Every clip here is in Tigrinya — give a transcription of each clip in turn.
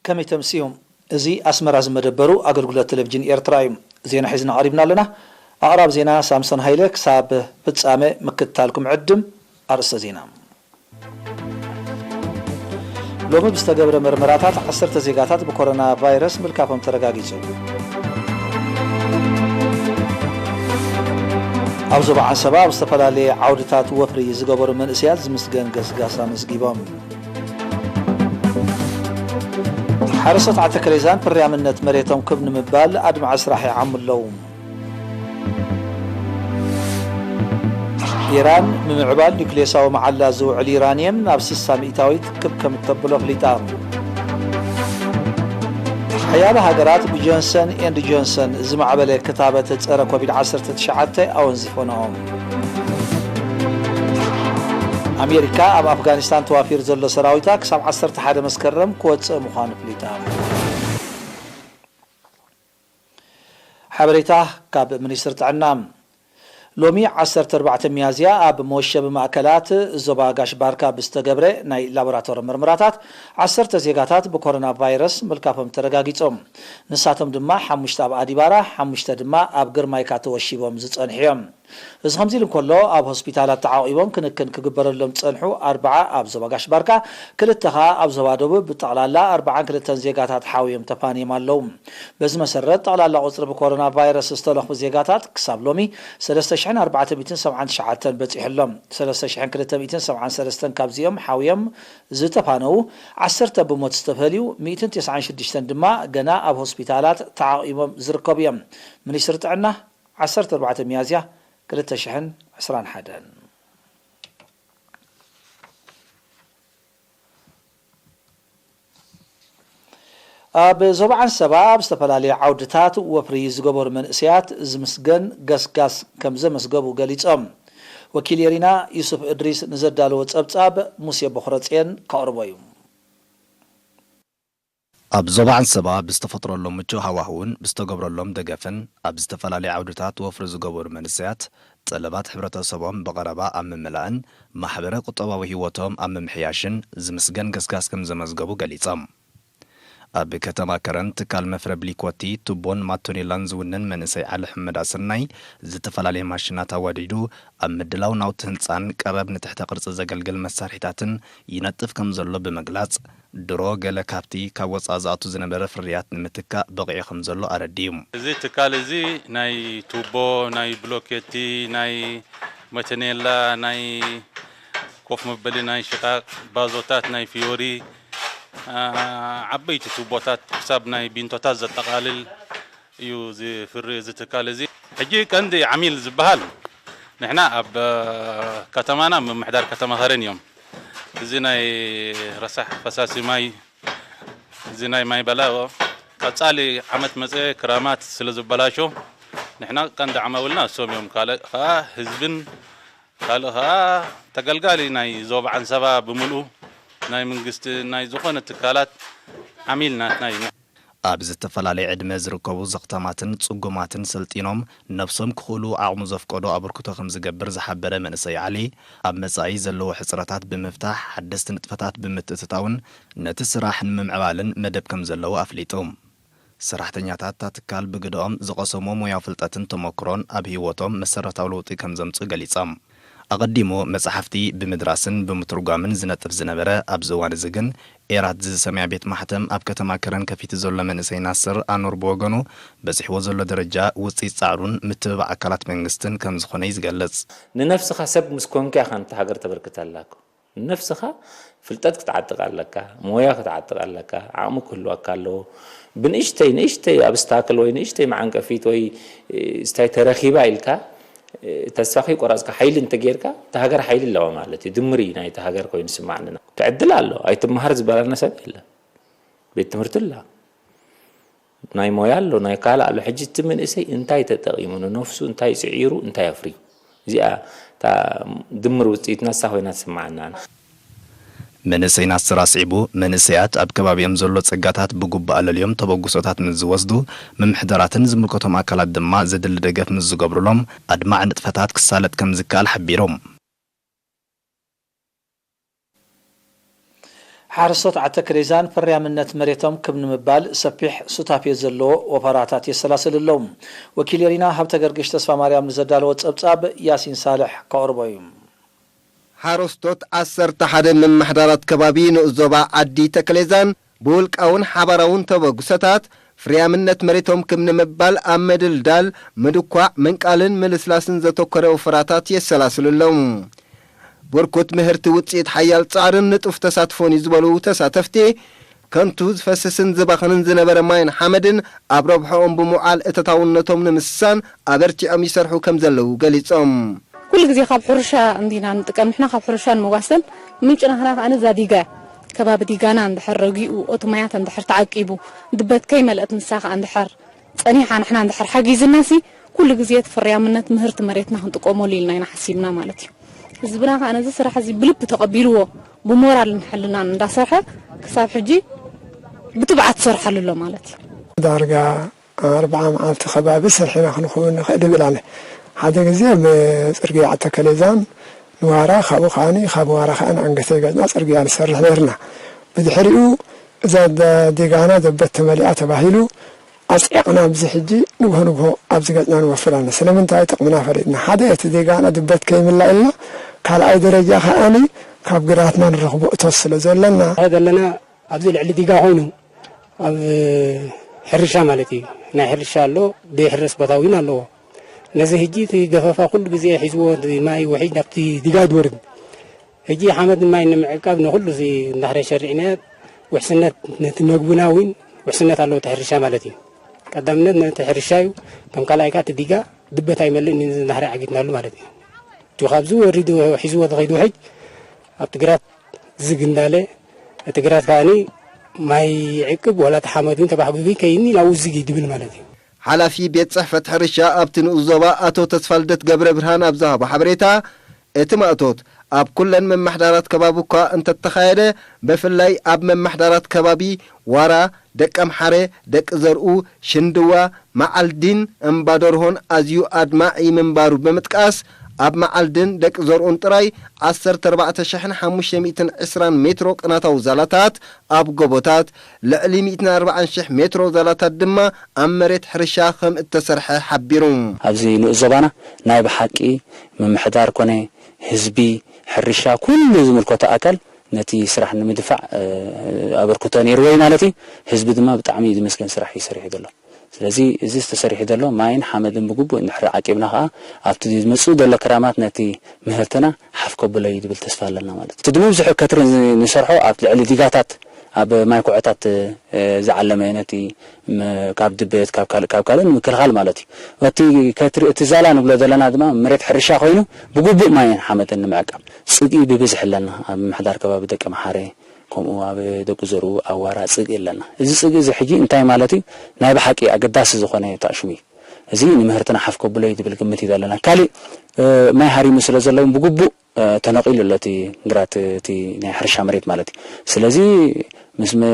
ከመይ ተምስዩ? እዚ ኣስመራ ዝመደበሩ ኣገልግሎት ቴሌቪዥን ኤርትራ እዩ። ዜና ሒዝና ቀሪብና ኣለና። ኣቕራብ ዜና ሳምሶን ሃይለ። ክሳብ ፍጻመ ምክትታልኩም ዕድም። ኣርእስተ ዜና። ሎሚ ብዝተገብረ መርመራታት ዓሰርተ ዜጋታት ብኮሮና ቫይረስ ምልካፎም ተረጋጊጹ። ኣብ ዞባ ዓንሰባ ኣብ ዝተፈላለየ ዓውድታት ወፍሪ ዝገበሩ መንእሰያት ዝምስገን ገስጋስ ኣመዝጊቦም። ሓረስቶት ዓተከሬዛን ፍርያምነት መሬቶም ክብ ንምባል ኣድማዒ ስራሕ ይዓሙ ኣለዉ። ኢራን ምምዕባል ኒውክሌሳዊ መዓላ ዝውዕል ዩራንየም ናብ ስሳ ሚእታዊት ክብ ከም እተብሎ ኣፍሊጣ። ሓያሎ ሃገራት ብጆንሰን ኤንድ ጆንሰን ዝማዕበለ ክታበት ጸረ ኮቪድ ዓሰርተ ትሽዓተ ኣወንዚፈንኦ። ኣሜሪካ ኣብ ኣፍጋኒስታን ተዋፊሩ ዘሎ ሰራዊታ ክሳብ ዓሰርተ ሓደ መስከረም ክወጽእ ምዃኑ ኣፍሊጣ። ሓበሬታ ካብ ሚኒስትሪ ጥዕና። ሎሚ ዓሰርተ ኣርባዕተ ሚያዝያ ኣብ መወሸቢ ማእከላት ዞባ ጋሽ ባርካ ብዝተገብረ ናይ ላቦራቶሪ ምርመራታት ዓሰርተ ዜጋታት ብኮሮና ቫይረስ ምልካፎም ተረጋጊጾም። ንሳቶም ድማ ሓሙሽተ ኣብ ኣዲባራ፣ ሓሙሽተ ድማ ኣብ ግርማይካ ተወሺቦም ዝጸንሑ እዮም። እዚ ከምዚ ኢሉ እንከሎ፣ ኣብ ሆስፒታላት ተዓቂቦም ክንክን ክግበረሎም ዝጸንሑ ኣርባዓ ኣብ ዞባ ጋሽ ባርካ፣ ክልተ ከኣ ኣብ ዞባ ደቡብ፣ ብጠቕላላ ኣርባዓን ክልተን ዜጋታት ሓውዮም ተፋንዮም ኣለዉ። በዚ መሰረት፣ ጠቕላላ ቁጽሪ ብኮሮና ቫይረስ ዝተለኽፉ ዜጋታት ክሳብ ሎሚ ሰለስተ ሽሕን ኣርባዕተ ሚእትን ሰብዓን ትሽዓተን በጺሑ ኣሎ። ሰለስተ ሽሕን ክልተ ሚእትን ሰብዓን ሰለስተን ካብዚኦም ሓውዮም ዝተፋነዉ፣ ዓሰርተ ብሞት ዝተፈልዩ፣ ሚእትን ተስዓን ሽዱሽተን ድማ ገና ኣብ ሆስፒታላት ተዓቂቦም ዝርከቡ እዮም። ሚኒስትሪ ጥዕና፣ ዓሰርተ ኣርባዕተ ሚያዝያ ክልተ ሽሕን ዕስራን ሓደን። ኣብ ዞባ ዓንሰባ ኣብ ዝተፈላለዩ ዓውድታት ወፍሪ ዝገበሩ መንእሰያት ዝምስገን ገስጋስ ከም ዘመዝገቡ ገሊጾም። ወኪል ኤሪና ዩሱፍ እድሪስ ንዘዳለዎ ጸብጻብ ሙሴ ቦኽረጽዮን ከቕርቦ እዩ። ኣብ ዞባ ዓንሰባ ብዝተፈጥረሎም ምቹእ ሃዋህውን ብዝተገብረሎም ደገፍን ኣብ ዝተፈላለዩ ዓውድታት ወፍሪ ዝገበሩ መንእሰያት፣ ጠለባት ሕብረተሰቦም ብቐረባ ኣብ ምምላእን ማሕበረ ቁጠባዊ ህይወቶም ኣብ ምምሕያሽን ዝምስገን ገስጋስ ከም ዘመዝገቡ ገሊጾም። ኣብ ከተማ ከረን ትካል መፍረ ብሊኮቲ፣ ቱቦን ማቶኔላን ዝውንን መንእሰይ ዓሊ ሕመድ ኣሰናይ፣ ዝተፈላለየ ማሽናት ኣዋዲዱ ኣብ ምድላው ናውቲ ህንጻን ቀረብ ንትሕተ ቅርጺ ዘገልግል መሳርሒታትን ይነጥፍ ከም ዘሎ ብምግላጽ፣ ድሮ ገለ ካብቲ ካብ ወጻኢ ዝኣቱ ዝነበረ ፍርያት ንምትካእ በቒዑ ከም ዘሎ ኣረዲኡ። እዚ ትካል እዚ ናይ ቱቦ፣ ናይ ብሎኬቲ፣ ናይ መተኔላ፣ ናይ ኮፍ መበሊ፣ ናይ ሽቓቕ፣ ባዞታት፣ ናይ ፊዮሪ፣ አ፣ ዓበይቲ ቱቦታት ክሳብ ናይ ቢንቶታት ዘጠቓልል እዩ ዝፍሪ እዚ ትካል እዚ። ሕጂ ቀንዲ ዓሚል ዝበሃል ንሕና ኣብ፣ እ፣ ከተማና ምምሕዳር ከተማ ከረን እዮም። እዚ ናይ ረሳሕ ፈሳሲ ማይ፣ እዚ ናይ ማይ በላዎ ቀጻሊ ዓመት መጸ ክራማት ስለ ዝበላሾ ንሕና ቀንዲ ዓማውልና እሶም እዮም። ካልእ ኸኣ ህዝብን ካልእ ኸኣ ተገልጋሊ ናይ ዞባ ዓንሰባ ብምልኡ ናይ መንግስቲ ናይ ዝኾነ ትካላት ዓሚል ናትና እዩ። ኣብ ዝተፈላለየ ዕድመ ዝርከቡ ዘኽታማትን ጽጉማትን ሰልጢኖም ነብሶም ክኽእሉ ዓቕሙ ዘፍቀዶ ኣበርክቶ ከም ዝገብር ዝሓበረ መንእሰይ ዓሊ፣ ኣብ መጻኢ ዘለዉ ሕጽረታት ብምፍታሕ ሓደስቲ ንጥፈታት ብምትእትታውን ነቲ ስራሕ ንምምዕባልን መደብ ከም ዘለዉ ኣፍሊጡ። ሰራሕተኛታት እታ ትካል ብግደኦም ዝቐሰሞ ሞያዊ ፍልጠትን ተመክሮን ኣብ ህይወቶም መሰረታዊ ለውጢ ከም ዘምጽኡ ገሊጾም። ኣቐዲሙ መጻሕፍቲ ብምድራስን ብምትርጓምን ዝነጥፍ ዝነበረ፣ ኣብዚ እዋን እዚ ግን ኤራት ዝሰምያ ቤት ማሕተም ኣብ ከተማ ከረን ከፊቱ ዘሎ መንእሰይ ናስር ኣኑር ብወገኑ፣ በጺሕዎ ዘሎ ደረጃ ውጽኢት ጻዕሩን ምትብባዕ ኣካላት መንግስትን ከም ዝኾነ እዩ ዝገልጽ። ንነፍስኻ ሰብ ምስ ኮንካ ኢኻ ነታ ሃገር ተበርክተላ እኮ። ንነፍስኻ ፍልጠት ክትዓጥቕ ኣለካ፣ ሞያ ክትዓጥቕ ኣለካ፣ ዓቕሚ ክህልወካ ኣለዎ። ብንእሽተይ ንእሽተይ ኣብስታክል ወይ ንእሽተይ መዓንቀፊት ወይ፣ እ፣ ስታይ ተረኺባ ኢልካ፣ እ፣ ተስፋ ከይቆረጽካ ሓይሊ እንተጌርካ፣ እታ ሃገር ሓይሊ ኣለዋ ማለት እዩ። ድምር እዩ ናይታ ሃገር ኮይኑ ዝስማዓኒ። ትዕድል ኣሎ፣ ኣይትመሃር ዝበለና ሰብ የለን። ቤት ትምህርቲ ኣላ። ናይ ሞያ ኣሎ፣ ናይ ካልእ ኣሎ። ሕጂ እቲ መንእሰይ እንታይ ተጠቒሙ፣ ንነፍሱ እንታይ ጽዒሩ፣ እንታይ ኣፍርዩ? እዚኣ እታ ድምር ውጽኢት ናሳ ኮይና ትስምዓና። መንእሰይ ናስር ኣስዒቡ፣ መንእሰያት ኣብ ከባቢኦም ዘሎ ጸጋታት ብግቡእ ኣለልዮም ተበግሶታት ምስ ዝወስዱ፣ ምምሕዳራትን ዝምልከቶም ኣካላት ድማ ዘድሊ ደገፍ ምስ ዝገብሩሎም፣ ኣድማዒ ንጥፈታት ክሳለጥ ከም ዝከኣል ሓቢሩ። ሓረስቶት ዓዲ ተከሌዛን ፍርያምነት መሬቶም ክብ ንምባል ሰፊሕ ሱታፌ ዘለዎ ወፈራታት የሰላስሉ ኣለዉ። ወኪል የሪና ሃብተገርግሽ ተስፋማርያም ንዘዳለዎ ጸብጻብ ያሲን ሳልሕ ከቕርቦ እዩ። ሓረስቶት ዓሰርተ ሓደ ምምሕዳራት ከባቢ ንኡስ ዞባ ዓዲ ተከሌዛን ብውልቃውን ሓባራውን ተበግሶታት ፍርያምነት መሬቶም ክብ ንምባል ኣብ ምድልዳል፣ ምድኳዕ፣ ምንቃልን ምልስላስን ዘተኮረ ወፈራታት የሰላስሉ ኣለዉ። ብርኩት ምህርቲ ውፅኢት ሓያል ፃዕርን ንጡፍ ተሳትፎን እዩ ዝበሉ ተሳተፍቲ፣ ከንቱ ዝፈስስን ዝባኽንን ዝነበረ ማይን ሓመድን ኣብ ረብሐኦም ብምውዓል እተታውነቶም ንምስሳን ኣበርቲዖም ይሰርሑ ከም ዘለዉ ገሊጾም። ኩሉ ግዜ ካብ ሕርሻ እንዲና ንጥቀም ንሕና፣ ካብ ሕርሻ ንምዋሰን ምንጭ ናህና ከኣ እዛ ዲጋ እያ። ከባቢ ዲጋና እንድሕር ረጊኡ፣ እቲ ማያት እንድሕር ተዓቂቡ፣ ድበት ከይመልአት ንሳ ከኣ እንድሕር ጸኒሓ፣ ንሕና እንድሕር ሓጊዝናሲ፣ ኩሉ ግዜ እቲ ፍርያምነት ምህርቲ መሬትና ክንጥቀመሉ ኢልና ኢና ሓሲብና ማለት እዩ። ህዝብና ከኣ ነዚ ስራሕ እዚ ብልቢ ተቐቢልዎ፣ ብሞራልን ሕልናን እንዳሰርሐ፣ ክሳብ ሕጂ ብትብዓት ይሰርሓሉ ኣሎ ማለት እዩ። ዳርጋ ኣርብዓ መዓልቲ ከባቢ ሰሪሕና ክንኸውን ንኽእል ይብል ኣለ። ሓደ ግዜ ኣብ ጽርግያ ዓዲ ተከሌዛን ንዋራ፣ ካብኡ ከኣኒ ካብ ዋራ ከኣ ንኣንገተይ ገጽና ጽርግያ ንሰርሕ ነርና። ብድሕሪኡ እዛ ደ-፣ ዲጋና ደበት ተመሊኣ ተባሂሉ ኣጽዒቕና፣ ኣብዚ ሕጂ ንግሆ ንግሆ ኣብዚ ገጽና ንወፍር ኣለና። ስለምንታይ? ጥቕምና ፈሊጥና። ሓደ እቲ ዲጋና ድበት ከይምላ ኢልና፣ ካልኣይ ደረጃ ከኣኒ ካብ ግራትና ንረኽቦ እቶት ስለ ዘለና። ዘለና ኣብዚ ልዕሊ ዲጋ ኮይኑ ኣብ ሕርሻ ማለት እዩ። ናይ ሕርሻ ኣሎ፣ ዘይሕረስ ቦታ እውን ኣለዎ። ነዚ ሕጂ እቲ ገፈፋ ኩሉ ግዜ ሒዝዎ እቲ ማይ ውሒጅ ናብቲ ዲጋ ይድወርድ። ሕጂ ሓመድ ማይ ንምዕቃብ ንኹሉ እዚ እንዳሕረ ሸሪዕና ውሕስነት ነቲ መግብና እውን ውሕስነት ኣለዎ እቲ ሕርሻ ማለት እዩ። ቀዳምነት ነቲ ሕርሻ እዩ። ከም ካልኣይ ከኣ እቲ ዲጋ ድበት ኣይመልእን እዩ፣ እዚ እንዳሕረ ዓጊትናሉ ማለት እዩ። እቲ ካብዚ ወሪዱ ሒዝዎ ዝኸይድ ውሒጅ ኣብቲ ግራት ዝግ እንዳለ፣ እቲ ግራት ከኣኒ ማይ ይዕቅብ፣ ዋላ እቲ ሓመድ እውን ተባሕጒጉ ከይኒ ናብኡ ዝግ እዩ ድብል ማለት እዩ። ሓላፊ ቤት ጽሕፈት ሕርሻ ኣብቲ ንኡስ ዞባ ኣቶ ተስፋልደት ገብረ ብርሃን ኣብ ዝሃቦ ሓበሬታ፣ እቲ ማእቶት ኣብ ኩለን መማሕዳራት ከባቢ እኳ እንተተኻየደ፣ ብፍላይ ኣብ መማሕዳራት ከባቢ ዋራ፣ ደቀምሓረ፣ ደቂ ዘርኡ፣ ሽንድዋ፣ መዓልዲን እምባደርሆን ኣዝዩ ኣድማዒ ምንባሩ ብምጥቃስ፣ ኣብ መዓልድን ደቂ ዘርኡን ጥራይ ዓሰርተ ኣርባዕተ ሽሕን ሓሙሽተ ሚእትን ዕስራን ሜትሮ ቅናታዊ ዛላታት ኣብ ጎቦታት፣ ልዕሊ ሚእትን ኣርባዓን ሽሕ ሜትሮ ዛላታት ድማ ኣብ መሬት ሕርሻ ከም እተሰርሐ ሓቢሩ። ኣብዚ ንኡስ ዞባና ናይ ብሓቂ ምምሕዳር ኮነ ህዝቢ፣ ሕርሻ፣ ኩሉ ዝምልከቶ ኣካል ነቲ ስራሕ ንምድፋዕ፣ እ፣ ኣበርክቶ ነይርዎ እዩ ማለት እዩ። ህዝቢ ድማ ብጣዕሚ ዝመስገን ስራሕ እዩ ሰሪሑ ዘሎ። ስለዚ እዚ ዝተሰሪሑ ዘሎ ማይን ሓመድን ብግቡእ እንድሕር ዓቂብና ከኣ ኣብቲ ዝመጽእ ዘሎ ክራማት ነቲ ምህርትና ሓፍ ከብሎ እዩ ዝብል ተስፋ ኣለና ማለት እዩ። እቲ ድምብዝሑ ከትሪ ንሰርሖ ኣብ ልዕሊ ዲጋታት ኣብ ማይ ኩዖታት፣ እ፣ ዝዓለመ ነቲ ም-፣ ካብ ድበት ካብ ካልእ ካብ ካልእ ንምክልኻል ማለት እዩ። እቲ ከትሪ እቲ ዛላ ንብሎ ዘለና ድማ መሬት ሕርሻ ኮይኑ ብግቡእ ማይን ሓመድን ንምዕቃብ ጽግኢ ብብዝሒ ኣለና። ኣብ ምምሕዳር ከባቢ ደቂ መሓረ ከምኡ ኣብ ደቂ ዘርኡ ኣዋራ ጽግኢ ኣለና። እዚ ጽግኢ እዚ ሕጂ እንታይ ማለት እዩ? ናይ ብሓቂ ኣገዳሲ ዝኾነ ተኣሽሙ እዩ። እዚ ንምህርትና ሓፍ ከብሎ እዩ ዝብል ግምት እዩ ዘለና። ካሊእ፣ እ፣ ማይ ሃሪሙ ስለ ዘሎ እውን ብግቡእ፣ እ፣ ተነቒሉ ኣሎ እቲ ግራት፣ እቲ ናይ ሕርሻ መሬት ማለት እዩ። ስለዚ ምስ ም-፣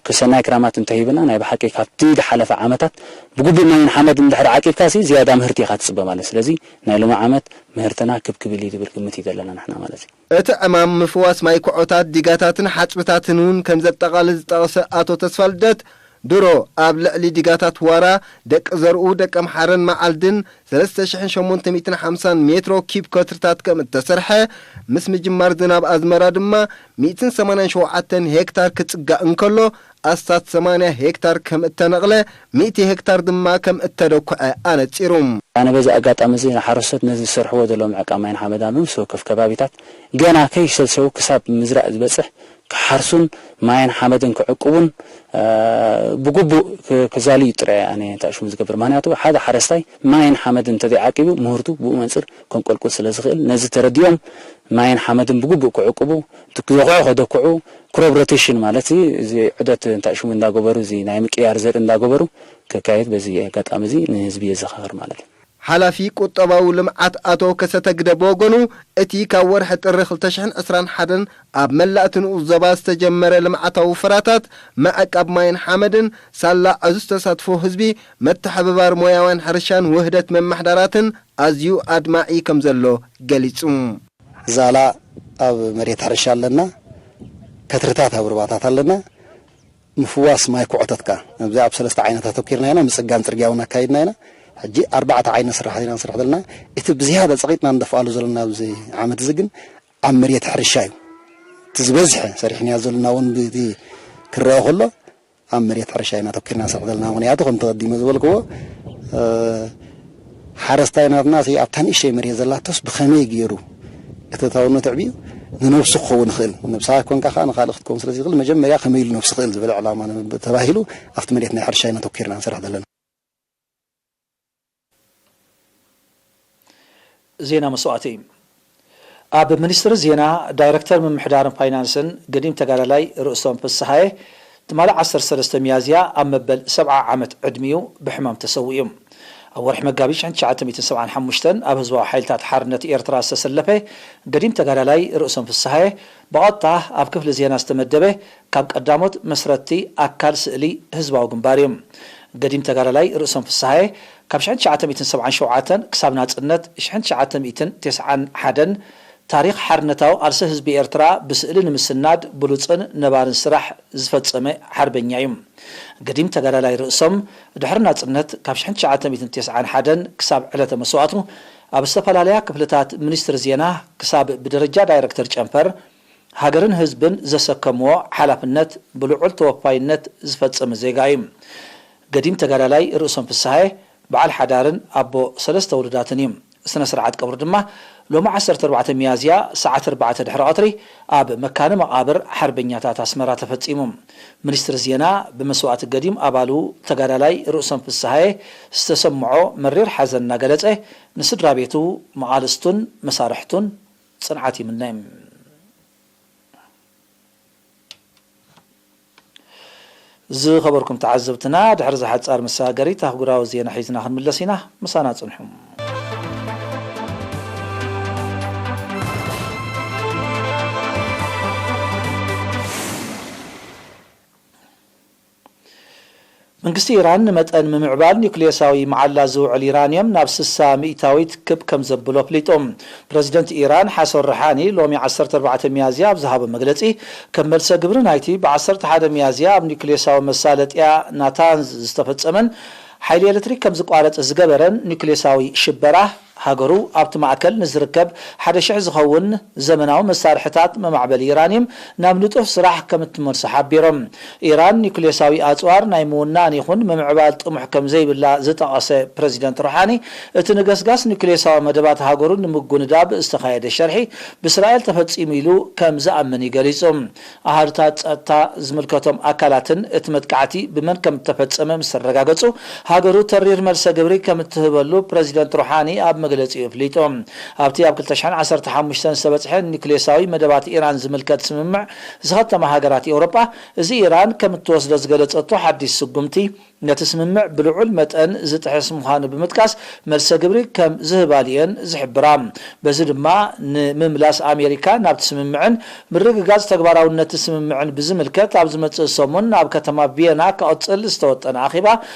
ክሰናይ ክራማት እንተሂብና ናይ ብሓቂ ካብቲ ዝሓለፈ ዓመታት ብግቡእ ማይን ሓመድ እንድሕር ዓቂብካሲ ዝያዳ ምህርቲ ኢኻ ትጽበ ማለት። ስለዚ ናይ ሎሚ ዓመት ምህርትና ክብ ክብል እዩ ዝብል ግምት እዩ ዘለና ንሕና ማለት እዩ። እቲ ዕማም ምፍዋስ ማይ ኩዖታት፣ ዲጋታትን ሓጽብታትን እውን ከም ዘጠቓልል ዝጠቐሰ ኣቶ ተስፋልደት፣ ድሮ ኣብ ልዕሊ ዲጋታት ዋራ፣ ደቂ ዘርኡ፣ ደቂ ኣምሓረን መዓልድን ሰለስተ ሽሕን ሸሞንተ ሚእትን ሓምሳን ሜትሮ ኪብ ከትርታት ከም እተሰርሐ፣ ምስ ምጅማር ዝናብ ኣዝመራ ድማ ሚእትን ሰማንያን ሸውዓተን ሄክታር ክጽጋእ እንከሎ፣ ኣስታት ሰማንያ ሄክታር ከም እተነቕለ፣ ሚእቲ ሄክታር ድማ ከም እተደኩዐ ኣነጺሩ። ኣነ በዚ ኣጋጣሚ እዚ ንሓረስቶት ነዚ ዝሰርሕዎ ዘለዉ ምዕቃብ ማይን ሓመዳን ኣብ ነፍሲ ወከፍ ከባቢታት ገና ከይሰብሰቡ ክሳብ ምዝራእ ዝበጽሕ ክሓርሱን ማይን ሓመድን ክዕቅቡን፣ እ፣ ብግቡእ ክ-፣ ክዛልዩ ጥራይ ኣነ ተኣሽሙ ዝገብር። ምኽንያቱ ሓደ ሓረስታይ ማይን ሓመድን እንተዘይዓቂቡ ምህርቱ ብኡ መንጽር ከንቆልቁል ስለ ዝኽእል ነዚ ተረዲኦም ማይን ሓመድን ብግቡእ ክዕቅቡ፣ እቲ ክዘኽዑ ከደክዑ፣ ክሮፕ ሮቴሽን ማለት እዚ ዑደት እንታይ ሽሙ እንዳገበሩ፣ እዚ ናይ ምቅያር ዘርኢ እንዳገበሩ ከካየድ በዚ ኣጋጣሚ እዚ ንህዝቢ የዘኻኽር ማለት እዩ። ሓላፊ ቁጠባዊ ልምዓት ኣቶ ከሰተ ግደ ብወገኑ፣ እቲ ካብ ወርሒ ጥሪ ክልተ ሽሕን ዕስራን ሓደን ኣብ መላእ እቲ ንኡስ ዞባ ዝተጀመረ ልምዓታዊ ፍራታት ምዕቃብ ማይን ሓመድን ሳላ ዕዙዝ ተሳትፎ ህዝቢ፣ መተሓብባር ሞያውያን ሕርሻን ውህደት መማሕዳራትን ኣዝዩ ኣድማዒ ከም ዘሎ ገሊጹ። ዛላ ኣብ መሬት ሕርሻ ኣለና። ከትርታት ኣብ ሩባታት ኣለና። ምፍዋስ ማይ ኩዕተት ከኣ ኣብዚ ኣብ ሰለስተ ዓይነት ኣተኪርና ኢና። ምጽጋን ጽርግያ እውን ኣካይድና ኢና። ሕጂ ኣርባዕተ ዓይነት ስራሕ ኢና ንሰርሕ ዘለና። እቲ ብዝያዳ ጸቒጥና ንደፍኣሉ ዘለና ኣብዚ ዓመት እዚ ግን ኣብ መሬት ሕርሻ እዩ። እቲ ዝበዝሐ ሰሪሕናዮ ዘለና እውን ብቲ ክረአ ከሎ ኣብ መሬት ሕርሻ ኢና ኣተኪርና ንሰርሕ ዘለና። ምኽንያቱ ከምቲ ቀዲመ ዝበልክዎ፣ እ፣ ሓረስታይ ናትና እቲ ኣብታ ንእሽተይ መሬት ዘላቶስ ብኸመይ ገይሩ እቲ እታውነት ኣዕብዩ ንነብሱ ክኸውን ይኽእል፣ ንነብስኻ ኮንካ ከኣ ንኻልእ ክትከውን ስለ ዝኽእል፣ መጀመርያ ከመይ ኢሉ ነብሱ ክእል ዝብል ዕላማ ተባሂሉ ኣብቲ መሬት ናይ ሕርሻ ኢና ኣተኪርና ንሰርሕ ዘለና። ዜና መስዋእቲ። ኣብ ሚኒስትሪ ዜና፣ ዳይረክተር ምምሕዳርን ፋይናንስን ገዲም ተጋዳላይ ርእሶም ፍስሃየ ትማሊ ዓሰርተ ሰለስተ ሚያዝያ ኣብ መበል ሰብዓ ዓመት ዕድሚኡ ብሕማም ተሰዊኡ። ኣብ ወርሒ መጋቢት ሽሕን ትሽዓተ ሚእትን ሰብዓን ሓሙሽተን ኣብ ህዝባዊ ሓይልታት ሓርነት ኤርትራ ዝተሰለፈ ገዲም ተጋዳላይ ርእሶም ፍስሃየ ብቐጥታ ኣብ ክፍሊ ዜና ዝተመደበ ካብ ቀዳሞት መስረትቲ ኣካል ስእሊ ህዝባዊ ግንባር እዩ። ገዲም ተጋዳላይ ርእሶም ፍስሃየ ካብ ሽሕን ትሽዓተ ሚእትን ሰብዓን ሸውዓተን ክሳብ ናጽነት ሽሕን ትሽዓተ ሚእትን ተስዓን ሓደን ታሪኽ ሓርነታዊ ቃልሲ ህዝቢ ኤርትራ ብስእሊ ንምስናድ ብሉጽን ነባርን ስራሕ ዝፈጸመ ሓርበኛ እዩ። ገዲም ተጋዳላይ ርእሶም ድሕሪ ናጽነት ካብ ሽሕን ትሽዓተ ሚእትን ተስዓን ሓደን ክሳብ ዕለተ መስዋእቱ ኣብ ዝተፈላለያ ክፍልታት ሚኒስትሪ ዜና ክሳብ ብደረጃ ዳይረክተር ጨንፈር ሃገርን ህዝብን ዘሰከምዎ ሓላፍነት ብልዑል ተወፋይነት ዝፈጸመ ዜጋ እዩ። ገዲም ተጋዳላይ ርእሶም ፍስሃየ በዓል ሓዳርን ኣቦ ሰለስተ ውሉዳትን እዩ። ስነ ስርዓት ቀብሩ ድማ ሎሚ ዓሰርተ ኣርባዕተ ሚያዝያ ሰዓት ኣርባዕተ ድሕሪ ቀትሪ ኣብ መካነ መቓብር ሓርበኛታት ኣስመራ ተፈጺሙ። ሚኒስትሪ ዜና ብመስዋእቲ ገዲም ኣባሉ ተጋዳላይ ርእሶም ፍስሃየ ዝተሰምዖ መሪር ሓዘን እናገለጸ ንስድራ ቤቱ፣ መቓልስቱን መሳርሕቱን ጽንዓት ይምነ። ዝኸበርኩም ተዓዘብትና፣ ድሕሪ እዛ ሓጻር መሰጋገሪት ኣህጉራዊ ዜና ሒዝና ክንምለስ ኢና። ምሳና ጽንሑ። መንግስቲ ኢራን ንመጠን ምምዕባል ኒውክልየሳዊ መዓላ ዝውዕል ዩራንየም ናብ ስሳ ሚእታዊት ክብ ከም ዘብሎ ኣፍሊጡ። ፕረዚደንት ኢራን ሓሰን ሩሓኒ ሎሚ ዓሰርተ ኣርባዕተ ሚያዝያ ኣብ ዝሃቦ መግለጺ፣ ከም መልሰ ግብሪ ናይቲ ብ ዓሰርተ ሓደ ሚያዝያ ኣብ ኒውክልየሳዊ መሳለጥያ ናታንዝ ዝተፈጸመን ሓይሊ ኤሌክትሪክ ከም ዝቋረጽ ዝገበረን ኒውክልየሳዊ ሽበራ፣ ሃገሩ ኣብቲ ማእከል ንዝርከብ ሓደ ሽሕ ዝኸውን ዘመናዊ መሳርሕታት መማዕበሊ ዩራንየም ናብ ንጡፍ ስራሕ ከም እትመልሶ ሓቢሮም። ኢራን ኒውክልየሳዊ ኣጽዋር ናይ ምውናን ይኹን ምምዕባል ጥሙሕ ከም ዘይብላ ዝጠቐሰ ፕረዚደንት ሩሓኒ፣ እቲ ንገስጋስ ኒውክልየሳዊ መደባት ሃገሩ ንምጉንዳብ ዝተኻየደ ሸርሒ ብእስራኤል ተፈጺሙ ኢሉ ከም ዝኣምን እዩ ገሊጹ። ኣሃዱታት ጸጥታ ዝምልከቶም ኣካላትን እቲ መጥቃዕቲ ብመን ከም እተፈጸመ ምስ ኣረጋገጹ፣ ሃገሩ ተሪር መልሰ ግብሪ ከም እትህበሉ ፕረዚደንት ሩሓኒ ኣብ መግለጺኡ ኣፍሊጡ። ኣብቲ ኣብ ክልተ ሽሕን ዓሰርተ ሓሙሽተን ዝተበጽሐ ኒውክሌሳዊ መደባት ኢራን ዝምልከት ስምምዕ ዝኸተማ ሃገራት ኤውሮጳ፣ እዚ ኢራን ከም እትወስዶ ዝገለጸቶ ሓድሽ ስጉምቲ፣ ነቲ ስምምዕ ብልዑል መጠን ዝጥሕስ ምዃኑ ብምጥቃስ፣ መልሰ ግብሪ ከም ዝህባሉ እየን ዝሕብራ። በዚ ድማ ንምምላስ ኣሜሪካ ናብቲ ስምምዕን ምርግጋጽ ተግባራውነት እቲ ስምምዕን ብዝምልከት ኣብ ዝመጽእ ሰሙን ኣብ ከተማ ቪየና ክቕጽል ዝተወጠነ ኣኼባ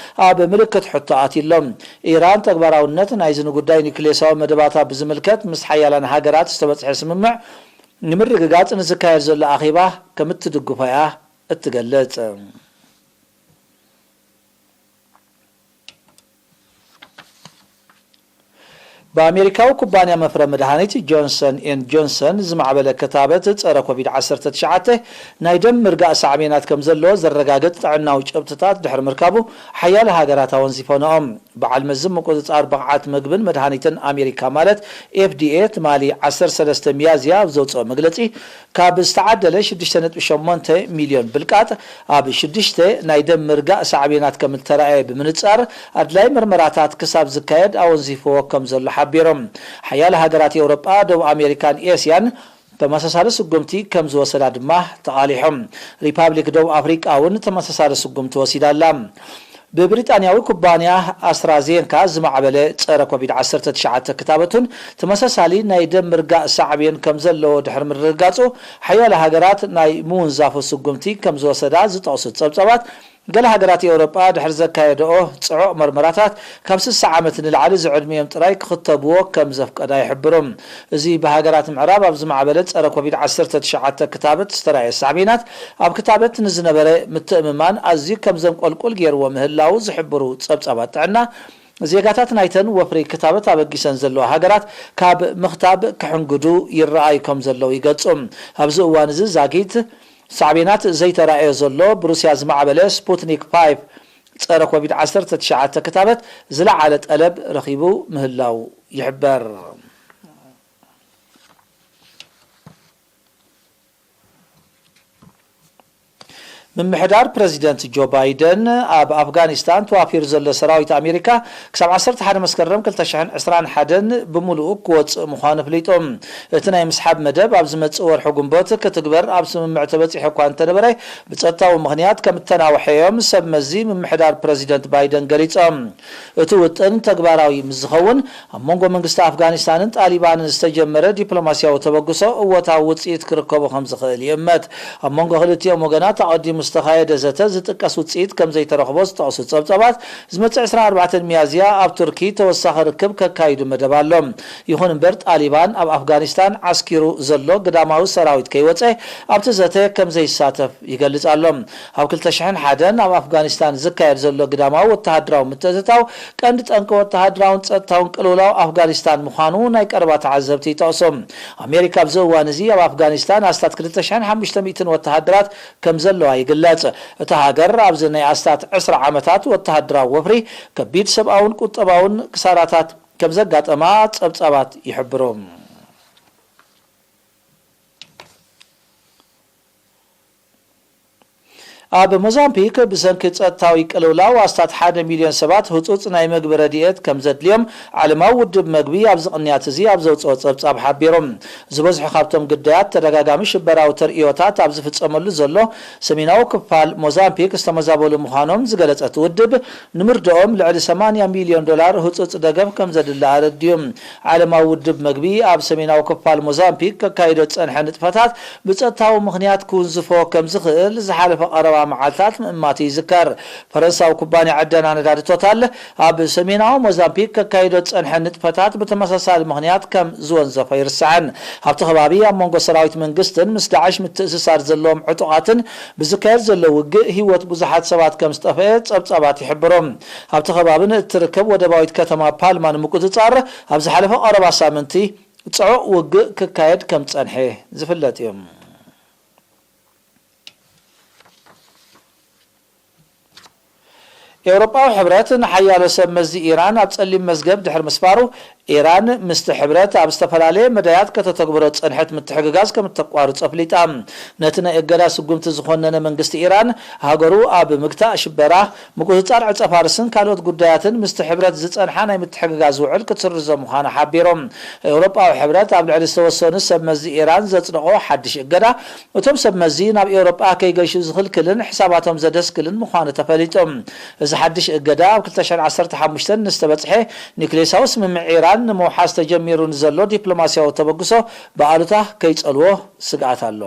ኣብ ምልክት ሕቶ ኣትዩ ኣሎ። ኢራን ተግባራውነት ናይዚ ንጉዳይ ኒውክሌሳዊ መደባታ ብዝምልከት ምስ ሓያላን ሃገራት ዝተበጽሐ ስምምዕ ንምርግጋጽ ንዝካየድ ዘሎ ኣኼባ ከም እትድግፎ እያ እትገልጽ። ብኣሜሪካዊ ኩባንያ መፍረ መድሃኒት ጆንሰን ኤንድ ጆንሰን ዝማዕበለ ክታበት ጸረ ኮቪድ ዓሰርተ ትሽዓተ ናይ ደም ምርጋእ ሳዕቤናት ከም ዘለዎ ዘረጋግጽ ጥዕናዊ ጭብጥታት ድሕሪ ምርካቡ፣ ሓያለ ሃገራት ኣወንዚፈንኦም። በዓል መዚ ምቁጽጻር ብቕዓት መግብን መድሃኒትን ኣሜሪካ ማለት ኤፍ ዲ ኤ ትማሊ ዓሰርተ ሰለስተ ሚያዝያ ኣብ ዘውጽኦ መግለጺ፣ ካብ ዝተዓደለ ሽዱሽተ ነጥቢ ሸሞንተ ሚልዮን ብልቃጥ ኣብ ሽዱሽተ ናይ ደም ምርጋእ ሳዕቤናት ከም እተራእየ ብምንጻር፣ ኣድላይ ምርመራታት ክሳብ ዝካየድ ኣወንዚፍዎ ከም ዘሎ ሓቢሮም። ሓያለ ሃገራት ኤውሮጳ፣ ደቡብ ኣሜሪካን ኤስያን ተመሳሳሊ ስጉምቲ ከም ዝወሰዳ ድማ ተቓሊሖም። ሪፓብሊክ ደቡብ ኣፍሪቃ እውን ተመሳሳሊ ስጉምቲ ወሲዳ ኣላ። ብብሪጣንያዊ ኩባንያ ኣስትራዜንካ ዝማዕበለ ጸረ ኮቪድ ዓሰርተ ትሽዓተ ክታበቱን ተመሳሳሊ ናይ ደም ምርጋእ ሳዕቤን ከም ዘለዎ ድሕሪ ምርግጋጹ፣ ሓያለ ሃገራት ናይ ምውንዛፉ ስጉምቲ ከም ዝወሰዳ ዝጠቕሱ ጸብጻባት፣ ገለ ሃገራት ኤውሮጳ ድሕሪ ዘካየደኦ ጽዑቕ መርመራታት፣ ካብ ስሳ ዓመት ንላዕሊ ዝዕድሚኦም ጥራይ ክኽተብዎ ከም ዘፍቀዳ ይሕብሩ። እዚ ብሃገራት ምዕራብ ኣብ ዝማዕበለ ጸረ ኮቪድ ዓሰርተ ትሽዓተ ክታበት ዝተራእየ ሳዕቤናት፣ ኣብ ክታበት ንዝነበረ ምትእምማን ኣዝዩ ከም ዘንቆልቁል ገይርዎ ምህላዉ ዝሕብሩ ጸብጻባት ጥዕና፣ ዜጋታት ናይተን ወፍሪ ክታበት ኣበጊሰን ዘለዋ ሃገራት ካብ ምኽታብ ክሕንግዱ ይረኣዩ ከም ዘለዉ ይገልጹ። ኣብዚ እዋን እዚ ዛጊት ሳዕቤናት ዘይተራእዮ ዘሎ ብሩስያ ዝማዕበለ ስፑትኒክ ፋይቭ ጸረ ኮቪድ ዓሰርተ ትሽዓተ ክታበት ዝለዓለ ጠለብ ረኺቡ ምህላው ይሕበር። ምምሕዳር ፕረዚደንት ጆ ባይደን ኣብ ኣፍጋኒስታን ተዋፊሩ ዘሎ ሰራዊት ኣሜሪካ ክሳብ ዓሰርተ ሓደ መስከረም ክልተ ሽሕን ዕስራን ሓደን ብምሉኡ ክወጽእ ምዃኑ ኣፍሊጡ። እቲ ናይ ምስሓብ መደብ ኣብ ዝመጽእ ወርሒ ግንቦት ክትግበር ኣብ ስምምዕ ተበጺሑ እኳ እንተነበረ፣ ብጸጥታዊ ምኽንያት ከም እተናውሐ እዮም ሰብ መዚ ምምሕዳር ፕረዚደንት ባይደን ገሊጾም። እቲ ውጥን ተግባራዊ ምስ ዝኸውን፣ ኣብ መንጎ መንግስቲ ኣፍጋኒስታንን ጣሊባንን ዝተጀመረ ዲፕሎማስያዊ ተበግሶ እወታዊ ውጽኢት ክርከቦ ከም ዝኽእል ይእመት። ኣብ መንጎ ክልቲኦም ወገናት ኣቐዲሙ ዝተኻየደ ዘተ ዝጥቀስ ውጽኢት ከም ዘይተረኽቦ ዝጠቕሱ ጸብጻባት፣ ዝመጽእ ዕስራን ኣርባዕተን ሚያዝያ ኣብ ቱርኪ ተወሳኺ ርክብ ከካይዱ መደብ ኣሎ። ይኹን እምበር፣ ጣሊባን ኣብ ኣፍጋኒስታን ዓስኪሩ ዘሎ ግዳማዊ ሰራዊት ከይወጸ ኣብቲ ዘተ ከም ዘይሳተፍ ይገልጽ ኣሎ። ኣብ ክልተ ሽሕን ሓደን ኣብ ኣፍጋኒስታን ዝካየድ ዘሎ ግዳማዊ ወተሃደራዊ ምትእትታው ቀንዲ ጠንቂ ወተሃደራውን ጸጥታውን ቅልውላው ኣፍጋኒስታን ምዃኑ ናይ ቀረባ ተዓዘብቲ ይጠቕሱ። ኣሜሪካ ኣብዚ እዋን እዚ ኣብ ኣፍጋኒስታን ኣስታት ክልተ ሽሕን ሓሙሽተ ሚእትን ወተሃደራት ከም ዘለዋ ይግለጽ። እታ ሃገር ኣብዚ ናይ ኣስታት ዕስራ ዓመታት ወተሃደራዊ ወፍሪ ከቢድ ሰብኣውን ቁጠባውን ክሳራታት ከም ዘጋጠማ ጸብጻባት ይሕብሩ። ኣብ ሞዛምቢክ ብሰንኪ ጸጥታዊ ቅልውላው ኣስታት ሓደ ሚልዮን ሰባት ህጹጽ ናይ መግቢ ረድኤት ከም ዘድልዮም ዓለማዊ ውድብ መግቢ ኣብዚ ቅንያት እዚ ኣብ ዘውጽኦ ጸብጻብ ሓቢሩ። ዝበዝሑ ካብቶም ግዳያት ተደጋጋሚ ሽበራዊ ተርእዮታት ኣብ ዝፍጸመሉ ዘሎ ሰሜናዊ ክፋል ሞዛምቢክ ዝተመዛበሉ ምዃኖም ዝገለጸ እቲ ውድብ፣ ንምርድኦም ልዕሊ ሰማንያ ሚልዮን ዶላር ህጹጽ ደገፍ ከም ዘድሊ ኣረዲኡ። ዓለማዊ ውድብ መግቢ ኣብ ሰሜናዊ ክፋል ሞዛምቢክ ከካይዶ ዝጸንሐ ንጥፈታት ብጸጥታዊ ምኽንያት ክውንዝፎ ከም ዝኽእል ዝሓለፈ ቀረባ መዓልታት ምእማቱ ይዝከር። ፈረንሳዊ ኩባንያ ዕደና ነዳዲ ቶታል ኣብ ሰሜናዊ ሞዛምቢክ ከካይዶ ዝጸንሐ ንጥፈታት ብተመሳሳሊ ምኽንያት ከም ዝወንዘፎ ኣይርሳዕን። ኣብቲ ከባቢ ኣብ መንጎ ሰራዊት መንግስትን ምስ ዳዕሽ ምትእስሳር ዘለዎም ዕጡቓትን ብዝካየድ ዘሎ ውግእ ህይወት ብዙሓት ሰባት ከም ዝጠፍአ ጸብጻባት ይሕብሩ። ኣብቲ ከባቢ ንእትርከብ ወደባዊት ከተማ ፓልማ ንምቁጽጻር ኣብ ዝሓለፈ ቀረባ ሳምንቲ ጽዑቕ ውግእ ክካየድ ከም ዝጸንሐ ዝፍለጥ እዩ። ኤውሮጳዊ ሕብረት ንሓያሎ ሰብ መዚ ኢራን ኣብ ጸሊም መዝገብ ድሕሪ ምስፋሩ፣ ኢራን ምስቲ ሕብረት ኣብ ዝተፈላለየ መዳያት ከተተግብሮ ዝጸንሐት ምትሕግጋዝ ከም እተቋርጾ ኣፍሊጣ። ነቲ ናይ እገዳ ስጉምቲ ዝኾነነ መንግስቲ ኢራን፣ ሃገሩ ኣብ ምግታእ ሽበራ፣ ምቁጽጻር ዕጸ ፋርስን ካልኦት ጉዳያትን ምስቲ ሕብረት ዝጸንሓ ናይ ምትሕግጋዝ ውዕል ክትስርዞ ምዃኑ ሓቢሮም። ኤውሮጳዊ ሕብረት ኣብ ልዕሊ ዝተወሰኑ ሰብ መዚ ኢራን ዘጽደቖ ሓድሽ እገዳ፣ እቶም ሰብ መዚ ናብ ኤውሮጳ ከይገሹ ዝኽልክልን ሕሳባቶም ዘደስክልን ምዃኑ ተፈሊጡ። እዚ ሓድሽ እገዳ ኣብ ክልተ ሽሕን ዓሰርተ ሓሙሽተን ንዝተበጽሐ ኒውክሌሳዊ ስምምዕ ኢራን ንምውሓስ ተጀሚሩ ንዘሎ ዲፕሎማስያዊ ተበግሶ ብኣሉታ ከይጸልዎ ስግኣት ኣሎ።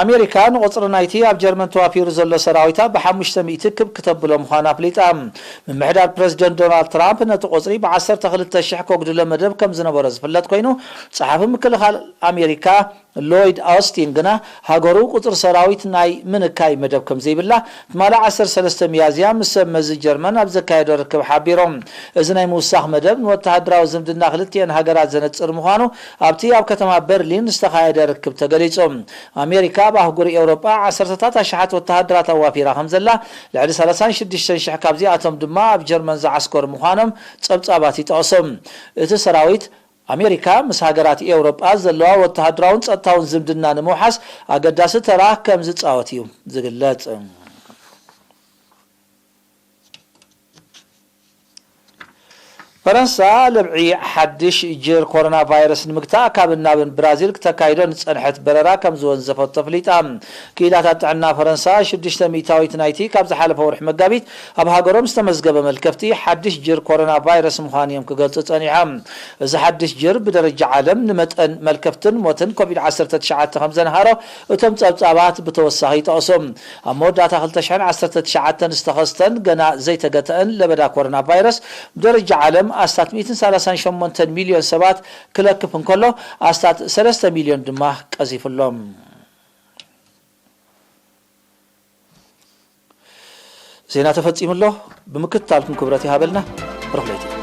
ኣሜሪካ ንቑጽሪ ናይቲ ኣብ ጀርመን ተዋፊሩ ዘሎ ሰራዊታ ብሓሙሽተ ሚእቲ ክብ ክተብሎ ምዃና ኣፍሊጣ። ምምሕዳር ፕረዚደንት ዶናልድ ትራምፕ ነቲ ቁጽሪ ብዓሰርተ ክልተ ሽሕ ከጉድሎ መደብ ከም ዝነበሮ ዝፍለጥ ኮይኑ፣ ጸሓፊ ምክልኻል ኣሜሪካ ሎይድ ኣውስቲን ግና፣ ሃገሩ ቁጽሪ ሰራዊት ናይ ምንካይ መደብ ከም ዘይብላ ትማሊ ዓሰርተ ሰለስተ ሚያዝያ ምስ ሰብ መዚ ጀርመን ኣብ ዘካየዶ ርክብ ሓቢሮም። እዚ ናይ ምውሳኽ መደብ ንወተሃደራዊ ዝምድና ክልቲኤን ሃገራት ዘነጽር ምዃኑ ኣብቲ ኣብ ከተማ በርሊን ዝተኻየደ ርክብ ተገሊጹ። ኣሜሪካ ኣብ ኣህጉር ኤውሮጳ ዓሰርተታት ኣሽሓት ወተሃደራት ኣዋፊራ ከም ዘላ፣ ልዕሊ ሰላሳን ሽዱሽተን ሽሕ ካብዚኣቶም ድማ ኣብ ጀርመን ዝዓስከሩ ምዃኖም ጸብጻባት ይጠቕሱ። እቲ ሰራዊት ኣሜሪካ ምስ ሃገራት ኤውሮጳ ዘለዋ ወተሃደራውን ጸጥታውን ዝምድና ንምውሓስ ኣገዳሲ ተራ ከም ዝጻወት እዩ ዝግለጽ። ፈረንሳ ለብዒ ሓድሽ ጅር ኮሮና ቫይረስ ንምግታእ ካብን ናብን ብራዚል ክተካይዶ ንጸንሐት በረራ ከም ዝወንዘፈቶ ኣፍሊጣ። ክኢላታት ጥዕና ፈረንሳ ሽዱሽተ ሚእታዊት ናይቲ ካብ ዝሓለፈ ወርሒ መጋቢት ኣብ ሃገሮም ዝተመዝገበ መልከፍቲ ሓድሽ ጅር ኮሮና ቫይረስ ምዃኑ እዮም ክገልጹ ጸኒሖም። እዚ ሓድሽ ጅር ብደረጃ ዓለም ንመጠን መልከፍትን ሞትን ኮቪድ ዓሰርተ ትሽዓተ ከም ዘንሃሮ እቶም ጸብጻባት ብተወሳኺ ይጠቕሱ። ኣብ መወዳእታ ክልተ ሽሕን ዓሰርተ ትሽዓተን ዝተኸስተን ገና ዘይተገተአን ለበዳ ኮሮና ቫይረስ ብደረጃ ዓለም ኣስታት ሚእትን ሰላሳን ሸሞንተን ሚልዮን ሰባት ክለክፍ እንከሎ ኣስታት ሰለስተ ሚልዮን ድማ ቀዚፉሎም። ዜና ተፈጺሙ ኣሎ። ብምክትታልኩም ክብረት ይሃበልና። ርኹለይቲ።